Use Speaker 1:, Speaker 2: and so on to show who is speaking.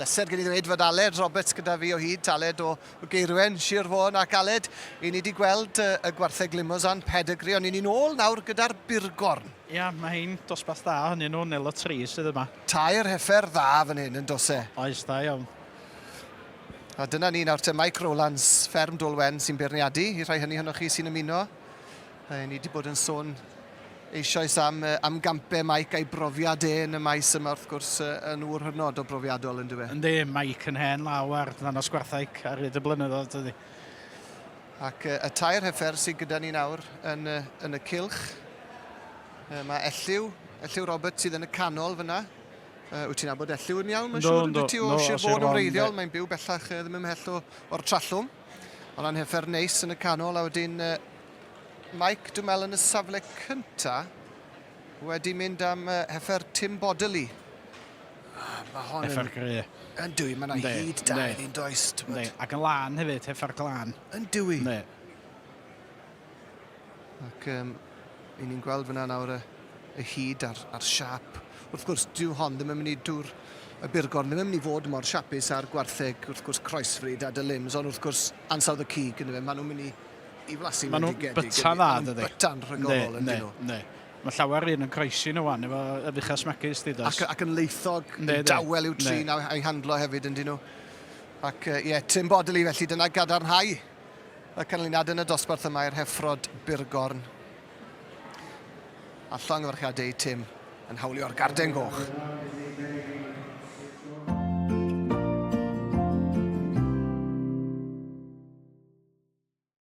Speaker 1: Bleser gen i ddweud fod Aled Roberts gyda fi o hyd, Aled o Geirwen, Sir Fôn, ac Aled, i ni wedi gweld y gwartheg Limousin pedigree, ond i ni'n ôl nawr gyda'r Burgorn.
Speaker 2: Ia, mae hein dosbarth da ohonyn nhw, Nelo 3 sydd yma.
Speaker 1: Tair heffer dda fan hyn yn does e?
Speaker 2: Oes, da iawn.
Speaker 1: A dyna ni nawr te, Mike Rowlands, fferm Dôl Wen sy'n beirniadu, i rhai hynny ohonoch chi sy'n ymuno. Ni wedi bod yn sôn eisoes am, am gampau Mike a'i brofiad e yn y maes yma, wrth gwrs, yn ŵr hynod o brofiadol, yn dyw e?
Speaker 2: Yndi, Mike yn hen law ar ddangos gwartheg ar hyd y blynyddoedd, dydy.
Speaker 1: Ac y tair heffer sydd gyda ni nawr yn, yn y cylch, mae Elliw, Elliw Roberts sydd yn y canol fyna. Wyt ti'n nabod Elliw yn iawn, mae'n siŵr? Yndw, ti o Sir Fôn yn wreiddiol, mae'n byw bellach ddim ymhell o, o'r Trallwng. Ond a'n heffer neis yn y canol, a wedyn Mike, dwi'n meddwl yn y safle cynta, wedi mynd am heffer Tim Bodily. Ah, mae hon yn...
Speaker 2: Heffer gry.
Speaker 1: Yn dwi, mae yna hyd da iddi'n does.
Speaker 2: Yndi, ac yn lân hefyd, heffer glân.
Speaker 1: Yn dwi.
Speaker 2: Yndi.
Speaker 1: Ac um, i ni'n gweld fyna nawr y, y hyd a'r, a'r siap. Wrth gwrs, dyw hon ddim yn mynd i dŵr y burgorn ddim yn mynd i fod mor siapus â'r gwartheg, wrth gwrs, croesfrid a dylims, ond wrth gwrs, ansawdd y cig, yn fe, maen nhw'n mynd i i flasu
Speaker 2: Maen nhw'n byta'n dda, dydy.
Speaker 1: Byta'n rhagorol, yn nhw.
Speaker 2: Yndi. Mae llawer un yn croesi nhw wan, efo y fuchas magus, di
Speaker 1: does. Ac, ac yn leithog, yn dawel i'w trin a'i handlo hefyd, yn nhw. Ac ie, yeah, Tim Bodily, felly dyna gadarnhau y canlyniad yn y dosbarth yma i'r heffrod Burgorn. A llongyfarchiadau i Tim yn hawlio'r garden goch.